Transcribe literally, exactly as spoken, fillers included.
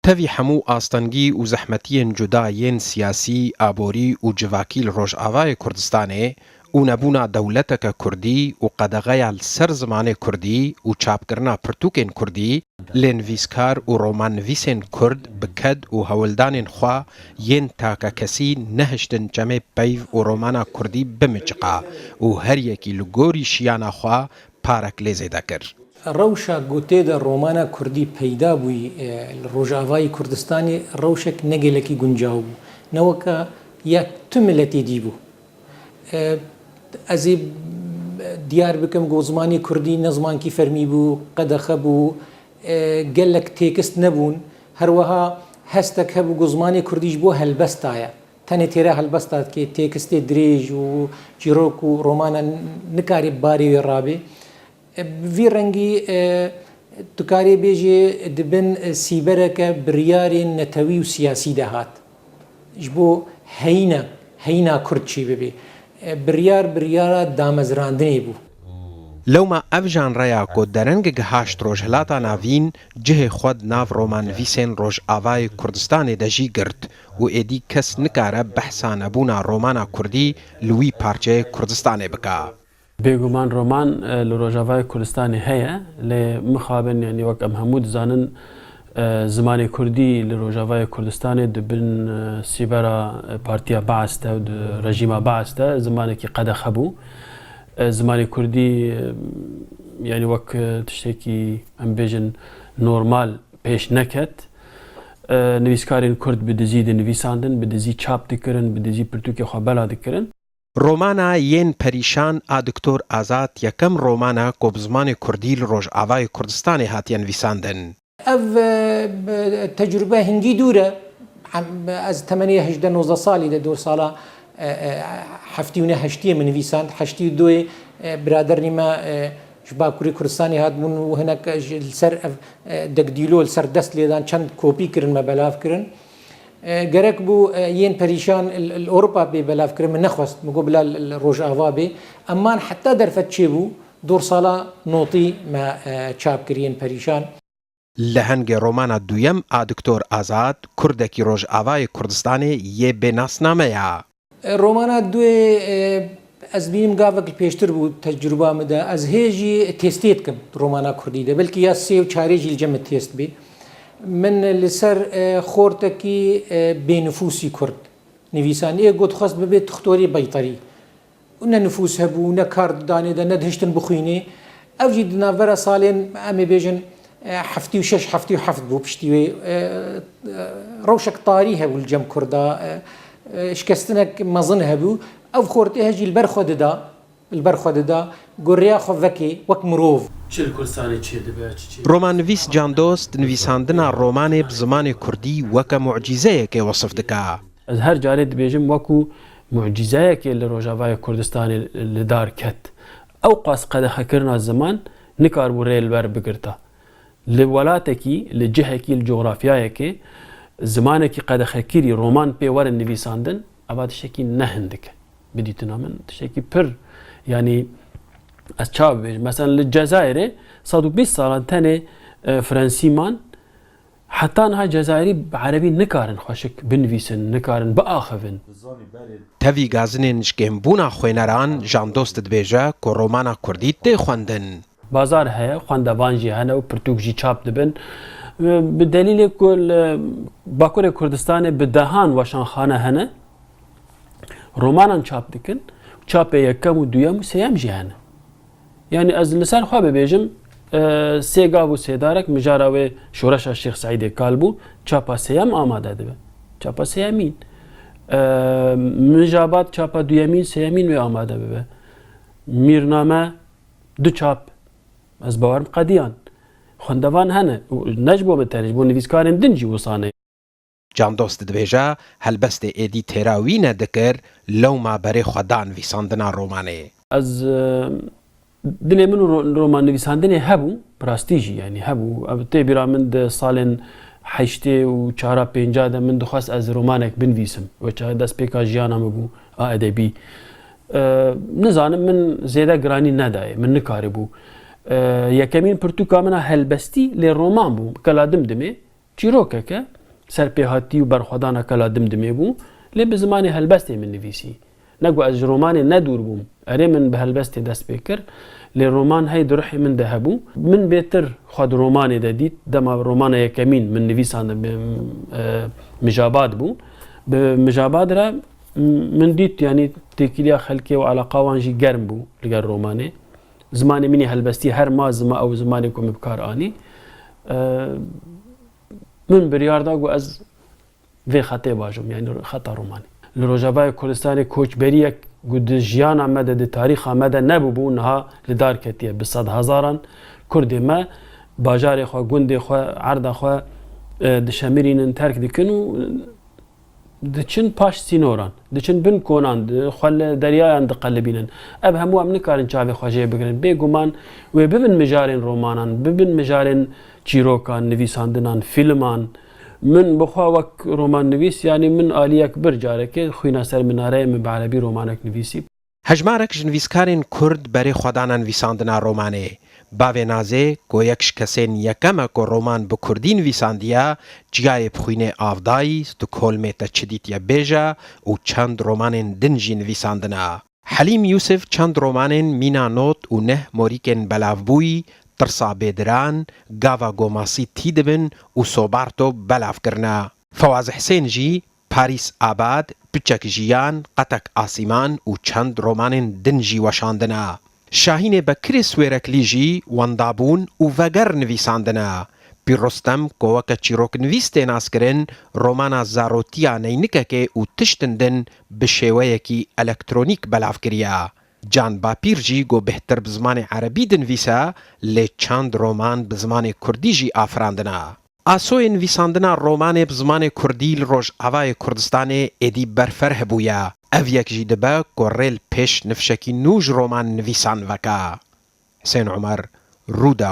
Tevî hemû astengî û zehmetiyên cuda yên siyasî, aborî û civakî li Rojavayê Kurdistanê û nebûna dewleteke kurdî û qedexeya li ser zimanê kurdî û çapkirina pirtûkên kurdî, lê nivîskar û romannivîsên kurd bi ked û hewldanên xwe yên takekesî nehiştin çemê peyv û romana kurdî bimiçiqa û her yekî li gorî şiyana xwe parek lê zêde kir. Rewşa ku tê de romana kurdî peyda bûyî, e, li Rojavayê Kurdistanê rewşek ne gelekî guncaw bû. Ne weke ya tu miletê dî bû. E, ez ê diyar bikim ku zimanê kurdî ne zimankî fermî bû, qedexe bû, e, gelek têkist nebûn. Her wiha hestek hebû ku zimanê kurdî ji bo helbesta ye. Tenê têra helbesta dike, têkistê dirêj û çîrok û romana nikarê bi barê wê rabê. Bi vî rengî, e, tu karê bêjê di bin, e, sîbereke biryarên netewî û siyasî de hat. Ji bo heyîna, heyîna kurd çêbibe. E, biryar, biryara damezrandinê bû. Lewma ev janreya ku dereng gihaşt Rojhilata Navîn, cihê xwe di nav romannivîsên Rojavayê Kurdistanê de jî girt û êdî kes nikare behsa nebûna romana kurdî li wî parçeyê Kurdistanê bike. Bêguman roman, e, li Rojavayê Kurdistanê heye, lê mixabin, yanî wek em hemû dizanin, e, zimanê kurdî li Rojavayê Kurdistanê di bin, e, sîbera, e, Partiya Baas de û di rejîma Baas de zimanekî qedexe bû. E, zimanê kurdî, e, yanî wek, e, tiştekî, em bêjin, normal pêş neket. E, nivîskarên kurd bi dizî dinivîsandin, bi dizî çap dikirin, bi dizî pirtûkê xwe bela dikirin. Romana Yên Perîşan a Doktor Azad yekem roman e ku bi zimanê kurdî li Rojavayê Kurdistanê hatiye nivîsandin. Ev, e, b-, tecrube hingî dûr e. Em, ez temenê hejdeh nozdeh salî de, dor sala, e, e, heftî û neh heştiyê min nivîsand. Heştî û duyê, e, biradernî me, e, ji Bakurê Kurdistanê hatibûn û hinek ji, li ser ev, e, dekdîlo li ser dest lêdan çend kopî kirin me belav kirin. E, gerek bû, e, Yên Perîşan li, li Ewropa bê belav kirin, min nexwest, min got bila li, li Rojava bê. Eman heta derfet çêbû, dor sala notî me, e, çap kir Yên Perîşan. Lehengê romana duyem a Doktor Azad, kurdekî Rojavayê Kurdistanê yê bê nasname ya. Romana duyê, e, ez bînim gavek li pêştir bû tecrûba min de. Ez hê jî têstê dikim romana kurdî de. Belkî ya sê û çarê jî li cem min têst bê. Min li ser, e, xortekî, e, bênifûsî kurd nivîsand. Ê got xwest bibe doktorê beyterî. Ne nifûs hebû, ne kar di danê de, ne dihiştin bixwînê. Ev jî di navbera salên, em ê bêjin, e, heftî û şeş, heftî û heft bû piştî wê. E, e, rewşek tarî hebû li cem Kurda, e, e, şikestinek mezin hebû. Ev xortê he jî li ber xwe dida, li ber xwe dida, ku rêya xwe vekê, wek mirov. Çi li Kurdistanê çêdibe, çi çê Romannivîs Can Dost nivîsandina romanê bi zimanê kurdî weke mucîzeyekê wesif dike. Ez her carê dibêjim, wekû mucîzeyekê li Rojavayê Kurdistanê li dar ket. Ew qas qedexekirina ziman nikaribû rê li ber bigirta. Li welatekî, li cihekî, li cografyayekê zimanekî qedexekirî roman pê werin nivîsandin, eva tiştekî ne hindik e. Bi dîtina min tiştekî pir, yanî ez çawa bibêjim? Mesela li Cezayirê sed û bîst salan tenê, e, Fransî man, heta niha Cezayirî bi erebî nikarin xweşik binivîsin, nikarin biaxivin. Tevî gazinên ji kêmbûna xwêneran, Can Dost dibêje ku romana kurdî tê xwendin. Bazar heye, xwendevan jî hene û pirtûk jî çap dibin. Bi delîlê ku li Bakurê Kurdistanê bi dehan weşanxane hene, romanan çap dikin. Çapê yekem û duyem û sêyem jî hene. Yanî ez li ser xwe bibêjim, e, sê gav û sêdarek mijara wê şoreşa Şêx Seîdê Kal bû, çapa sêyem amade dibe. Çapa sêyemîn. E, Mijabat çapa duyemîn, sêyemîn wê amade bibe. Mîrname du çap, ez bawerim qediyan. Xwendevan hene. Û ne ji bo min tenê, ji bo nivîskarên din jî wisa ne. Can Dost dibêje, helbestê êdî têra wî nedikir, lewma berê xwe da nivîsandina romanê. Ez, e, dilê min û ro-, roman nivîsandinê hebû, bi rastî jî, yanî hebû. Ev tê bîra min di salên heştê û çara pênca de min dixwest ez romanek binivîsim. Wê çaxê destpêka jiyana min bû, a edebî. E, nizanim, min zêde giranî nedayê, min nikaribû. E, yekemîn pirtûka min a helbestî lê roman bû, Kela Dimdimê. Çîrokeke serpêhatî û berxwedaneke la dimdimê bû, lê bi zimanê helbestê min nivîsî. Ne ku ez ji romanê nedûr bûm, erê min bi helbestê dest pê kir, lê roman hey di ruhê min de hebû. Min bêtir xwe di romanê de dît, dema romana yekemîn min nivîsand bi, e, Mijabad bû. Bi Mijabad re min dît, yanî têkiliya xelkê û eleqa wan jî germ bû li gel romanê. Zimanê min ê helbestî her ma zima-, ew zimanê ku min bi kar anî. E, Min biryar da ku ez vê xetê bajom, yanî xeta romanê. Li Rojavayê Kurdistanê koçberiyek ku di jiyana me de, di tarîxa me de nebûbû, niha li dar ketiye. Bi sedhezaran Kurdê me bajarê xwe, gundê xwe, erda xwe, e, dişemirînin, terk dikin û diçin paş sînoran, diçin bin konan, di-, xwe li deryayan diqelibînin. Ev hemû em nikarin çavê xwe jê bigirin. Bêguman wê bibin mijarên romanan, bibin mijarên çîrokan, nivîsandinan, fîlman. Min bi xwe wek romannivîs, yanî min aliyek bir carekê xwîna ser minareyê min bi erebî romanek nivîsî. Hejmarek ji nivîskarên Kurd berê xwe dane nivîsandina romanê. Bavê Nazê, ku yek ji kesên yekem e ku roman bi Kurdî nivîsandiye, çiyayê bi xwînê av dayî, Stockholmê te çi dîtiye bêje û çend romanên din jî nivîsandine. Helîm Yûsif çend romanên Mîna Not û Neh Morîkên Belavbûyî, Tirsa Bêdiran, Gava Gomasî Tî Dibin û Sobarto belav kirine. Fewaz Hisên jî Parîs Abad, Piçek Jiyan, Qetek Asîman û çend romanên din jî weşandine. Şahînê Bekirê Swêreklî jî Wendabûn û Veger nivîsandine. Pîr Rostem, ku weke çîroknivîs tê naskirin, romana Zarotiya Neynikekê û Tiştin Din bi şêweyekî elektronîk belav kiriye. Can Bapîr jî, ku bêhtir bi zimanê erebî dinivîse, lê çend roman bi zimanê kurdî jî afirandine. Asoyê nivîsandina romanê bi zimanê kurdî li Rojavayê Kurdistanê êdî berferh bûye. Ev yek jî dibe ku rê li pêş nifşekî nû ji roman nivîsan veke. Husên Omer, Rûdaw.